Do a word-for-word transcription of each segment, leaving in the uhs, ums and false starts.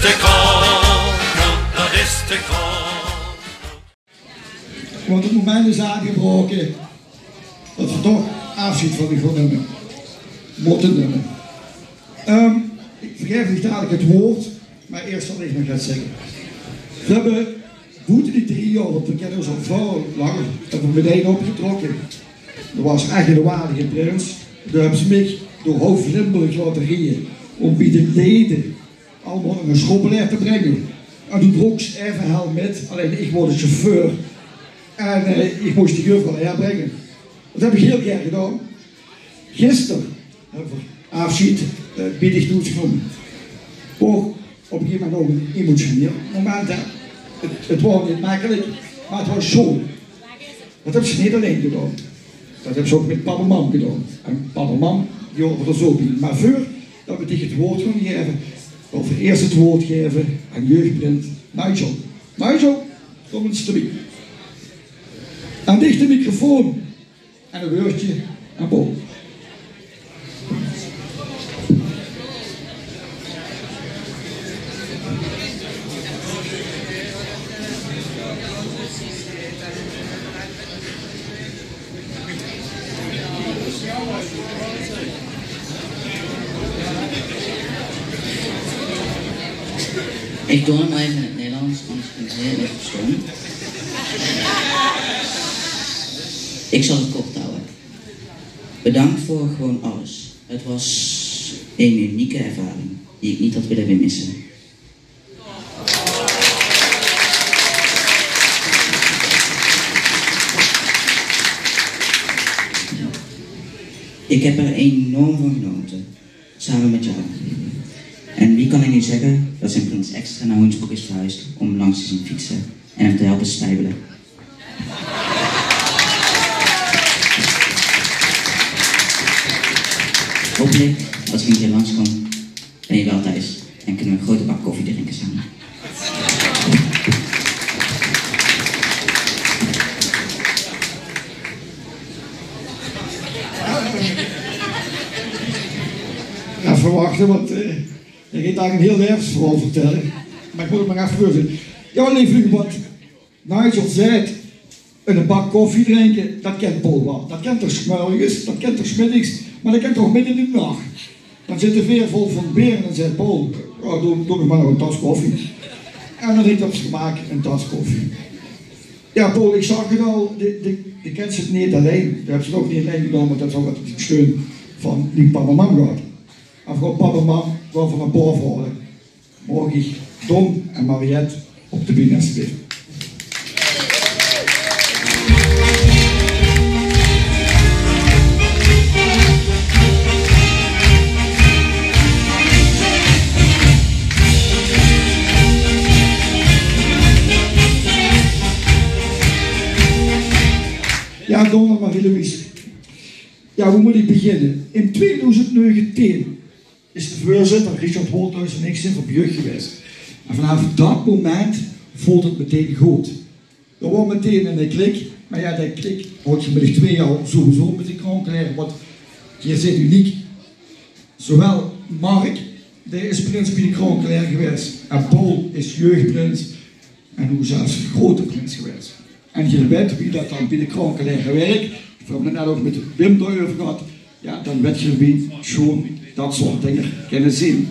Te koud, dat is te koud. Want 't moment is aangebraoke dat v'r toch aafsjeid van uch gaon numme. Mótte numme. Ehm, ich gaef uch dalik 't waord, mer ieërs zal ich nog get zègke. V'r höbbe boete die drie jaor, want v'r kènne ós al väöl langer, höbbe v'r mit-ein opgetrokke. Dat waas ech 'ne waardige prins. Doe höbs se mich door haof Limburg laote rieje óm bie de lede allemaol 'ne sjrobbelaer te bringe. En doe troks se eve hel mit, allein ich waas de sjefeur. En, eh, ich mós dich euveral haer bringe. Dat höb ich hiel gaer gedaon. Gister höbbe v'r aafsjeid, eh, bie dich toes genómme. Och, op e gegaeve moment ouch 'n emotioneel moment, hè. 't, 't waor neet mekkelik, mer 't waor sjoon. Dat höbs se neet allein gedaon. Dat höbs se ouch mit pap en mam gedaon. En pap en mam, die haoje d'r zo bie. Mer veur dat v'r dich 't waord gaon gaeve, wille v'r ieërs 't waord gaeve aan jeugdprins Nigel. Nigel, kóm ins d'rbie. Aan dich de microfoon en e wäördje aan Paul. Ich doon 't mer eve in 't Nederlands, anders kan ich 't neet verstaon. Ich zal 't kort hawwe. Bedankt voor gewoon alles. Het was een unieke ervaring die ik niet had willen missen. Ik heb er enorm van genoten, samen met jou. En wie kan ik nu zeggen dat zijn prins extra naar Hoensbroek is verhuisd om langs te zien fietsen en hem te helpen spijbelen? Hopelijk, als ik een keer langskom, ben je wel thuis en kunnen we een grote bak koffie drinken samen. Effe wachte, want, eh, hae geit eigelik 'n hiel laevesverhaol vertèlle. Mer ich mót 't mer effe veurleze. Jao, leef luuj, want Nigel zaet: 'ne bak koffie drinke, dat kènt Paul waal. Dat kènt 'r 's mörges, dat kènt 'r 's middigs, mer dat kènt 'r ouch midde in de nach. Dan zit de veer vol van beer en dan zaet Paul: "Jao, doon, doon mich mer nog 'n tas koffie." En dan drink 'r op z'n gemaak 'n tas koffie. Jao, Paul, ich zag 't al, de, de, de kèns 't neet allein. De höbs 't ouch neet allein gedaon, want de höbs ouch get steun van dien pap en mam gehad. En veur pap en mam, waal van 'n paar verhaole. Maag ich Don en Mariette op de bühne, alsjeblieft? Jao, Don en Marie-Louise. Jao, wo mót ich beginne? In tweedoezend negentien is de veurzitter Richard Wolthuis en ich zeen v'r bie uch gewaes. En vanaaf dat moment voelt 't meteen good. D'r waor meteen 'ne klik, mer jao, dae klik haw ich vanmiddig twee jaor sowieso mit de Krankelèr, want geer zeet uniek. Zowaal Mark, dae is prins bie de Krankelèr gewaes, en Paul is jeugdprins, en noe zelfs grote prins gewaes. En geer wèt wie dat dan bie de Krankelèr wèrk. Veer höbbe 't net ouch mit Wim dao-euver gehad. Jao, dan wèt geer wie sjoon dat soort dinger kinne zeen.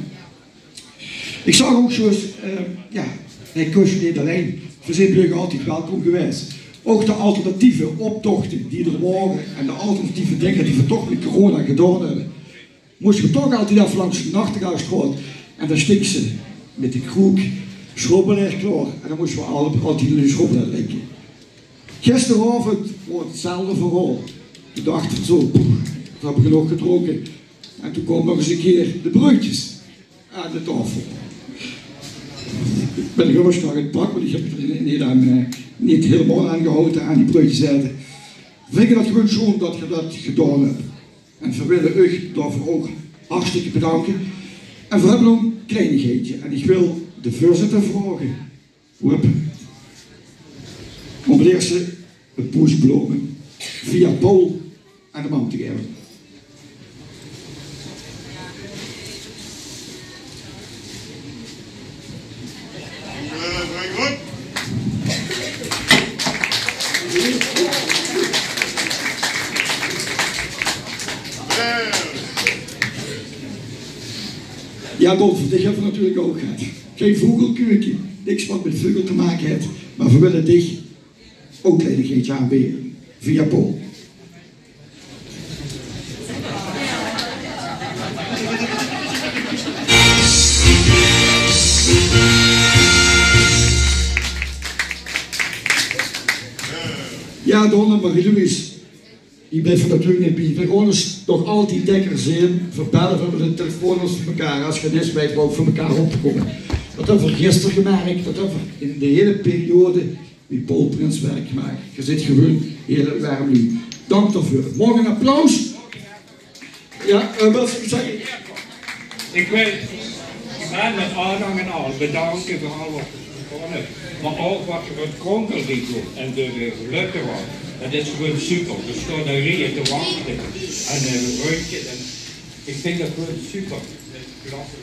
Ich zag ouch zjus, eh, jao, hae kós neet allein. Veer zeen bie uch altied welkom gewaes. Ouch de alternatieve optochte die d'r waore en de alternatieve dinger die veer toch mit corona gedaon höbbe. Móste v'r toch altied effe langs de Nachtegaalstraot. En dan sting ze mit de kroek sjrobbelaer klaor. En dan móste v'r al-, altied 'ne sjrobbelaer drinke. Gisteraovend waor 't 'tzelfde verhaol. Toen dachte v'r zo: "Poeh, v'r höbbe genóg gedrónke." En toen kaome nog ins 'ne kier de breudjes aan de taofel. Ich bön 'n jóng, ich stak 't pak, want ich höb d'r neet aan, eh, neet hielemaol aan gehaoje, aan die breudjes aete. V'r vinje dat gewoon sjoon dat geer dat gedaon höb. En veer wille uch daoveur ouch hartstikke bedanke. En veer höbbe nog e kleinigheidje. En ich wil de veurzitter vraoge, Hup, óm 't ierste e poes blome via Paul aan de mam te gaeve. Jao, Don, veur dich höbbe v'r natuurlik ouch get. Gein vogelkuuke, niks wat mit vugel te make haet, mer v'r wille dich ouch 'n klein geetje aanbeje. Via Paul. Jao, Don en Marie-Louise. Die blieve natuurlik neet bie. V'r gaon ós nog altied lekker zeen. V'r belle, v'r höbbe de telefoonnummers veur mekaar. Es geer neet weit, wou veur mekaar op te kómme. Dat höbbe v'r gister gemerk. Dat höbbe v'r in de hiele periode wie Paul Prins wirk gemaak. Geer zeet gewoon hiel werm luuj. Dank daoveur. Maag 'n applaus? Jao, eh, wat zów ich zègke? Ich wil, ich wil mit aanhang en al bedanke veur al wat geer gedaon höb. Mer ouch wat geer veur 't Kronkelrico en de, de Lutteran. Dat is gewoon super. V'r stoon dao rieje te wachte. En, eh, rundje. En ich vinj dat gewoon super. Klasse.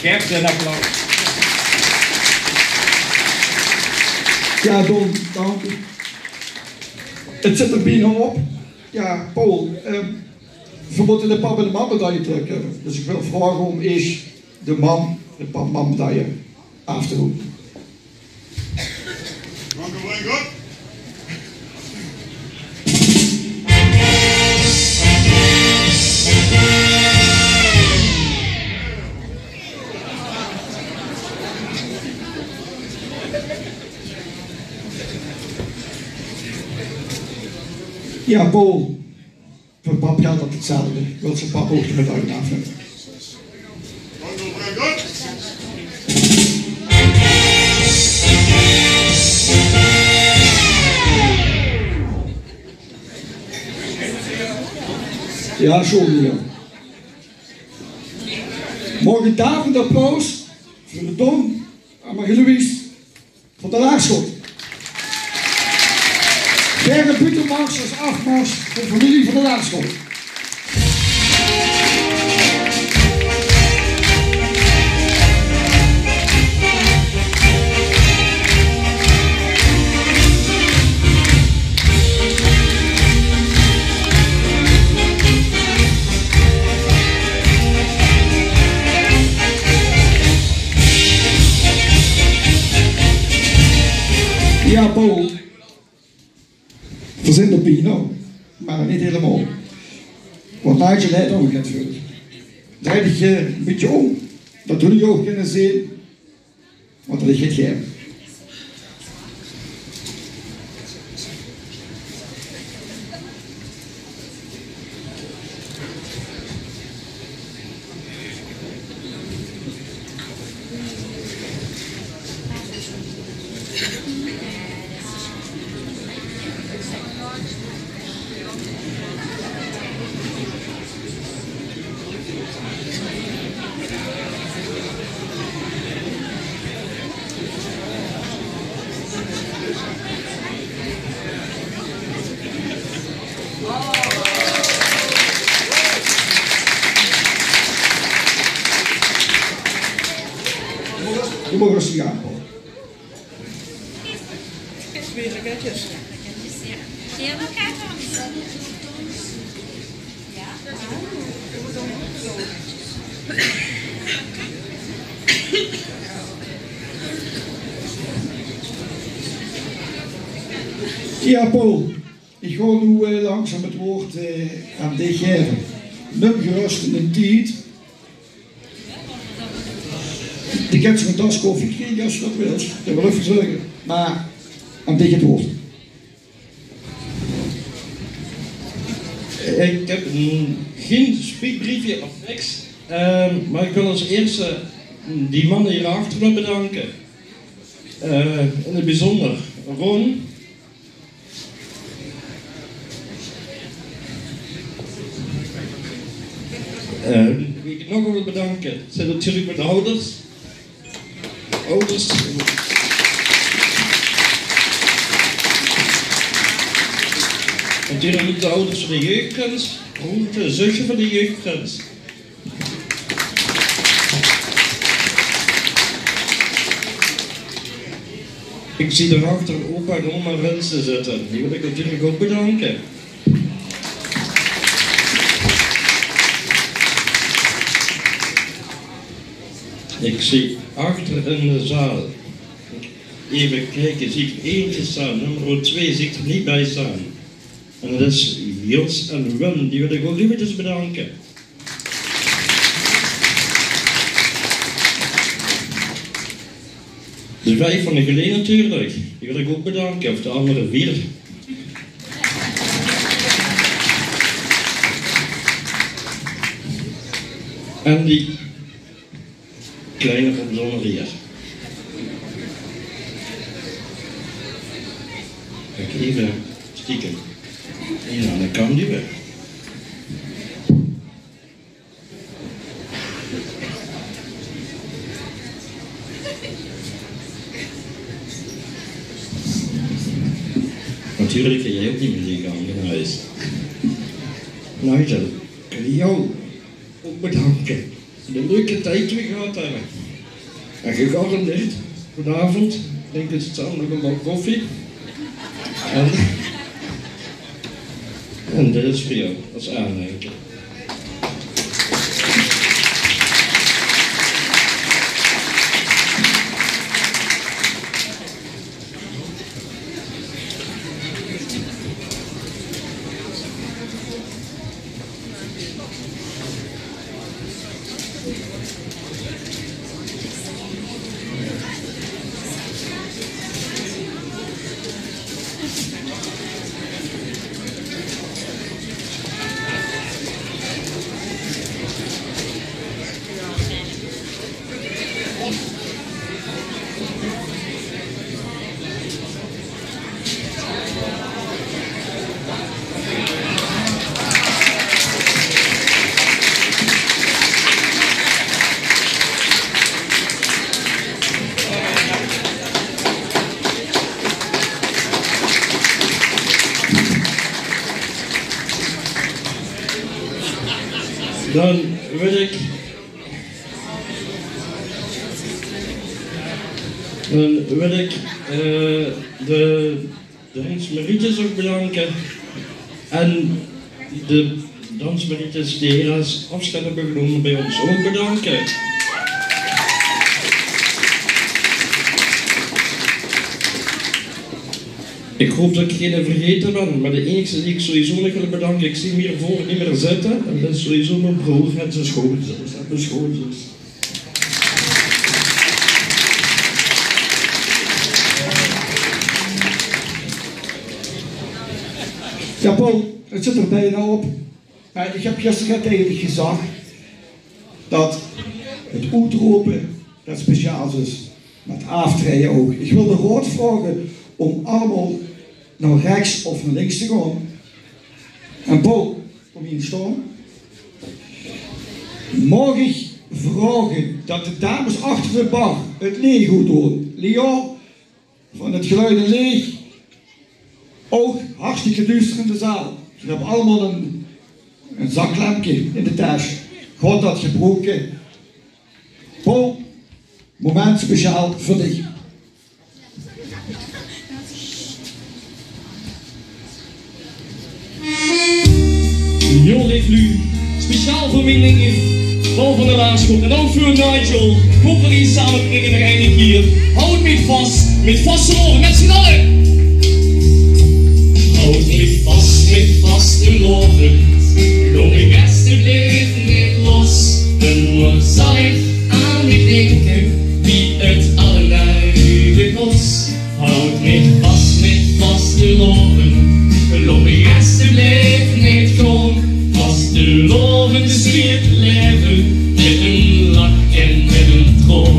Gaef ze 'n applaus. Jao, Don, dank dich. 't Zit d'r bienao op. Jao, Paul, eh, v'r mótte de pap en de mam medaille trök höbbe. Dus ich wil vraoge óm eesj de mam, de pap-mam medaille aaf te roepe. Jao, Paul. Veur pap geldj dat 'tzelfde. Wils se pap ouch de medaille aaf höbbe? Jao, sorry, jao. Maag ich daoveur 'n applaus veur de Don en Marie-Louise van de Laagschool. Gerrit Butenmars es aafmars veur de femilie van de Laagschool. Jao, Paul. V'r zeen d'r bienao, mer neet hielemaol. Want Nigel haet ouch get veur. Drej dich, eh, e bietje óm, dat v'r dich ouch kinne zeen. Want dat is 't geheim. Doe mags gaon. Jao, Paul, ich gaon noe, eh, langzaam 't waord, eh, aan dich gaeve. Num gerös dien tied. Doe kins 'n tas koffie kriege es se dat wils. Dat wil ich verzörge. Mer aan dich 't waord. Ich höb gein spietbriefje of niks. Ehm, mer ich wil es ierste die manne hie achter nog bedanke. Eh, in 't biezunjer Ron. Eh, wie ich nog wil bedanke, zeen natuurlik mien ouders. Ouders. Natuurlik de ouders van de jeugdprins. Ron, 't zusje van de jeugdprins. Ich zeen dao achter opa en oma Rensen zitte. Die wil ich natuurlik ouch bedanke. Ik zie achter in de zaal, eve kieke, zie ik eentje staon. Nummer twee zie ik d'r neet bie staon. En det is Jos en Wim, die wil ik ouk eventjes bedanke. De vief van de Geleen natuurlik, die wil ik ouk bedanke, of de andere vier. En die kleine opzonderlinge. Kiek, eve stiekem. Ja, dan kan die weer. Natuurlik kin jij ouk neet mier gaon, Nigel. Nigel, kin ik jou ouk bedanke. De leuke tied die we gehad hebbe. En gegarandeerd, vanaovend drinke we samen nog een bak koffie. En, en dit is veur jou als aandenken. Dan wil ik, dan wil ik, eh, de dansmarietjes ouk bedanke. En de dansmarietjes die helaas aafsjeid hebbe genome bie ós ouk bedanke. Ik hoop det ik geine vergaete ben, maar de enigste die ik sowieso nog wil bedanke, ik zie 'm hie veur neet mier zitte, en det is sowieso mien broor en zien schoonzus. En zien schoonzus. Ja, Paul, het zit er bijna op. Maar ik heb gisteren net tegen dich gezag det het oetrope det speciaal is, maar het aaftraeje ouk. Ik wil de raod vraoge om allemaol nao rechs of nao links te gaon. En Paul, kom hie staon. Maag ik vraoge det de dames achter de bar het leech oetdoon? Leo, van het geluid en leech. Ouk hartstikke duuster in de zaal. Ze hebbe allemaol een, een zaklaempke in de tes. Gaot det gebroeke. Paul, moment speciaal veur dich. Jao, leef luuj, speciaal veur mien neef Paul van der Laarschot en ouk veur Nigel. Kómme v'r hie same drinke nog eine kier. Haot mich vas, mit vaste laovend, mit zien alle. Haot mich vas, mit vaste laovend. Laot mich beste blieve neet los. En dan zal ich aan dich dinke, wie het allenuie kos. Haot mich vas, mit vaste laovend. Laot mich beste blieve neet gaon. Vaste laovend is wie het laeve, mit een lach en mit een traon.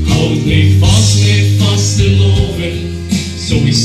Haot mich vas, mit vaste laovend. Zo is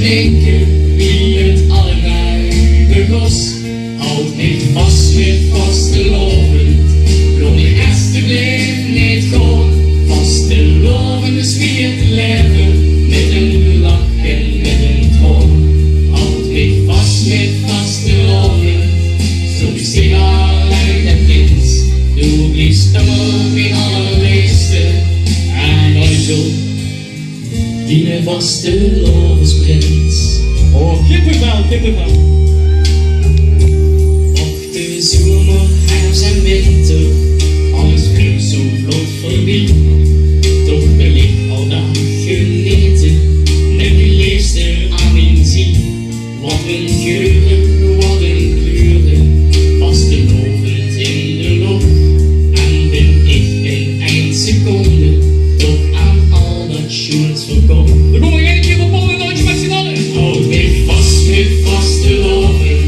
Dinke wie 't allemaol begós. Haoj mich vas mit vastelaovend. Laot mich estebleef neet gaon. Vastelaovend is wie 't laeve. Mit ein lach en mit ein traon. Haoj mich vas mit vastelaovend. Zo is 't allein 't kind. Doe bliefs ummer mien allerleefste. En ooit zo Diene vastelaovesprins. Oh, kippevel, kippevel. Och, de zomer, herfs en winter, alles vleug zo vlot veurbie. Toch wil ich al daag genete, mit mien leefste aan mien zie. Wat ein geure, wat ein kleure, vastelaovend in de loch. En bin ich in ein seconde toch aan al dat sjoens verkoch. Dan kómme v'r nog ein kier veur Paul en Nigel mit zien alle. Haoj mich vas mit vastelaovend,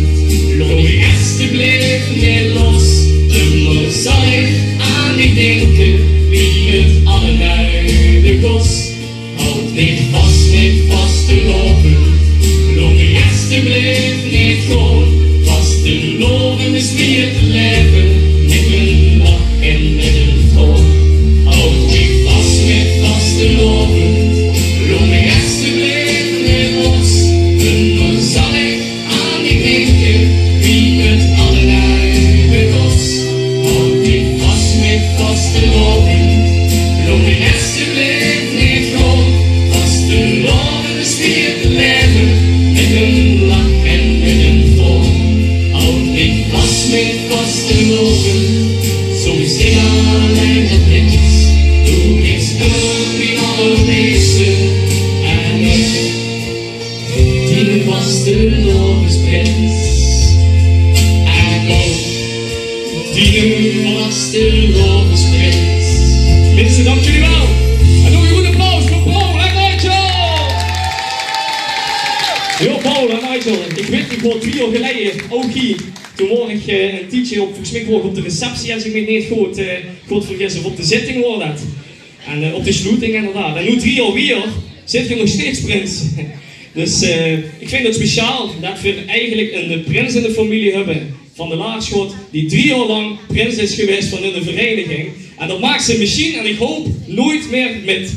laot mich estebleef neet los. Ummer zal ich aan dich dinke, wie 't allemaol begós. Haoj mich vas mit vastelaovend, laot mich estebleef neet gaon. Vastelaovend is wie 't laeve, mit ein lach en mit ein traon. Haoj mich vas mit vastelaovend, laot mich estebleef neet los. Ummer zal ich aan dich dinke, wie 't allemaol begós. Haoj mich vas mit vastelaovend, laot mich estebleef neet gaon. Vastelaovend is wie 't laeve, mit ein lach en mit ein traon. Haoj mich vas mit vastelaovend, zo is 't allein 't kind. Doe bliefs ummer mien allerleefste en ich Diene vastelaovesprins. En Paul, diene vastelaovesprins. Minse, dank uch waal. En doot ein good applaus veur Paul en Nigel. Jao, Paul en Nigel. Ich weit, ich waor twieë jaor geleje ouch hie. Toen waor ich, eh, ein tiedje op, volges mich waor ich op de receptie, es ich mich neet good, eh, good vergis, of op de zitting waor det. En, eh, op de sloeting inderdaad. En noe, drie jaor wiejer, zeet geer nog steeds prins. Dus, eh, ich vinj 't speciaal det veer eigelik eine prins in de femilie höbbe van de Laarsjot, dae drie jaor lank prins is gewaes van eine vereiniging. En det maak ze mesjien, en ich haop, noeats mieë mit.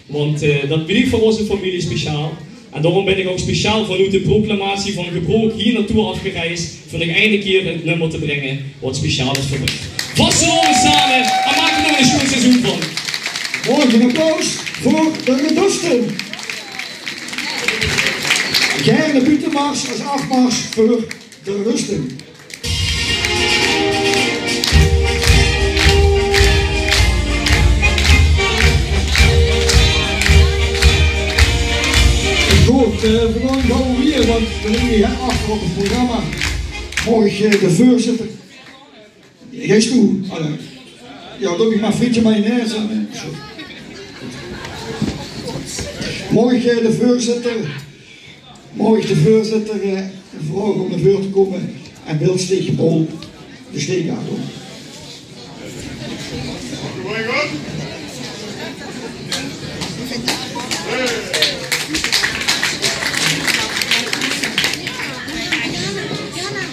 Want, eh, det blief veur ós femilie speciaal. En daorum bin ich ouch speciaal vanoet de proclamatie van Gebrook hie naotoe aafgereis, veur nog eine kier 't nummer te bringe wat speciaal is veur mich. Vastelaovend same en make d'r ein sjoen seizoen van. Maag ich ein applaus veur de Redusten? Gaer de buutemars es aafmars veur de Redusten. Good, eh, v'r gaon gaw wiejer, want v'r ligke hie achter op 't programma. Maag ich, eh, de veurzitter... Geis toe? Allee. Jao, doot mich mer frietje mayonaise aan, eh, zo. Maag ich, eh, de veurzitter Maag ich de veurzitter, eh, vraoge óm nao veure te kómme en wils dich Paul de steek aan doon?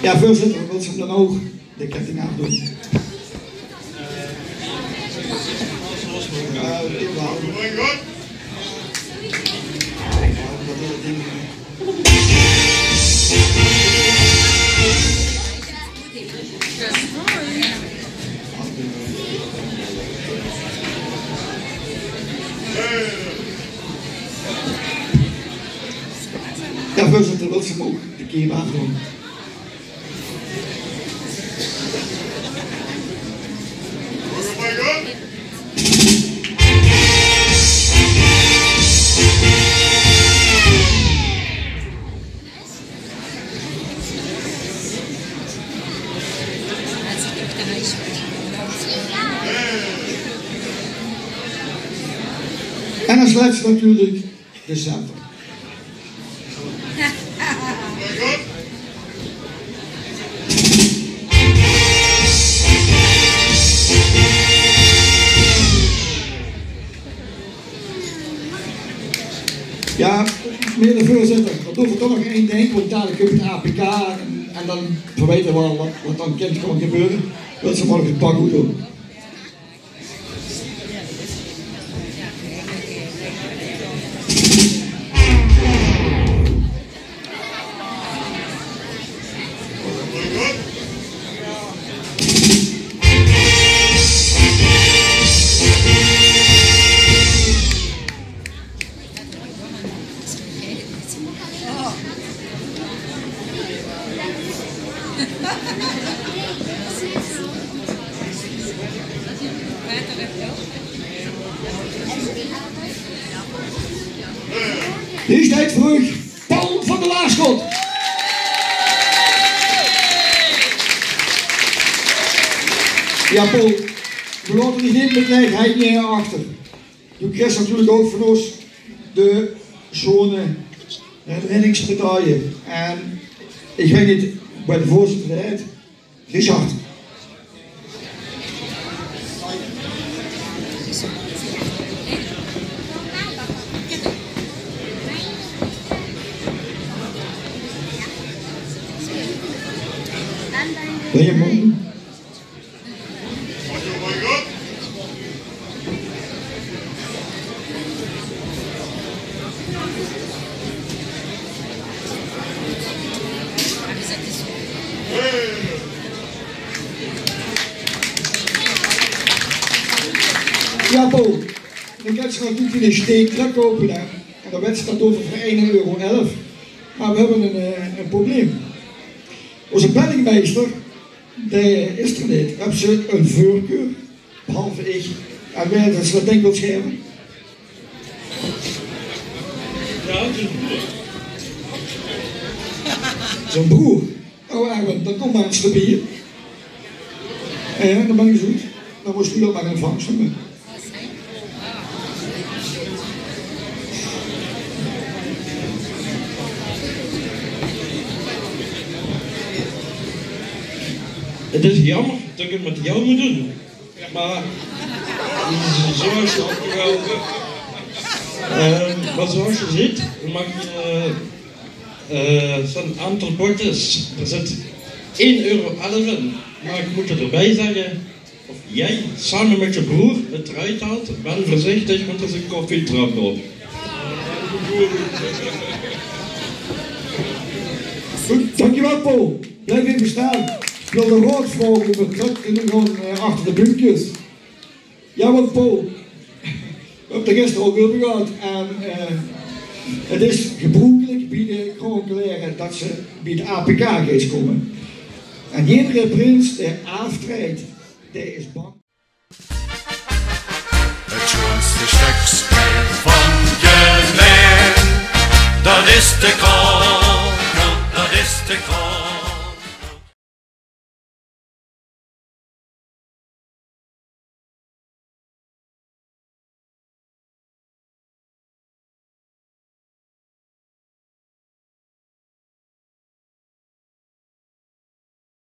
Jao, veurzitter, wils se 'm dan ouch de ketting aandoon? Jao, veurzitter, wils se 'm ouch de ketting aandoon? En es lètste natuurlik de zelder. Jao, meneer de veurzitter, Dan doon v'r toch nog ein dink, want dalik kump 't A P K en, en dan verwiete v'r waal wat, wat dan kump te gebeure. Dat ze waal 't pak good doon. Hie steit veur uch Paul van der Laarschot. Jao, Paul, veer laote dich neet mit laeg hei hie achter. Doe kriegs natuurlik ouch van ós de sjoon herinnerings-medaille. En ich weit neet wae de veurzitter is. Richard. Raymond. Jao, Paul, dan kins se natuurlik de steek trökkoupe, hè. En dan wèts se dat euver veur ein euro elf. Mer veer höbbe ein, eh, ein probleem. Ózze penningmeister, dae is d'r neet. Höbs se ein veurkeur? Behalve ich. En wae, es se dat dink wils gaeve? Jao, zien broer. Zien broer. Oh, Erwin, dan kóm mer ins d'rbie. Jao, dan bön ich zoe. Dan mós doe dat mer in ontvangs numme. 't Is jaomer dat ich 't mit dich mót doon. Mer zoewie se opgevalde, eh, mer zoewie se zuus, maag ich, eh, eh, 't zeen aantal potjes. D'r zit ein euro elf in. Mer ich mót d'rbie zègke, es doe same mit dien broer 't d'roet haols, bön veurzichtig, want d'r is ein koffietrap op. Good, dankjewel, Paul. Blief effe staon. Ich wil de raod vraoge of v'r trök kinne gaon, eh, achter de bumkes. Jao, want Paul, veer höbbe 't d'r gister ouch euver gehad. En, eh, 't is gebroekelik bie de Grand Galère dat se bie 't A P K geis kómme. En eder prins dae aaftrejt, dae is bang. 't Sjoonste sjtökske van Gelaen, dat is de Grand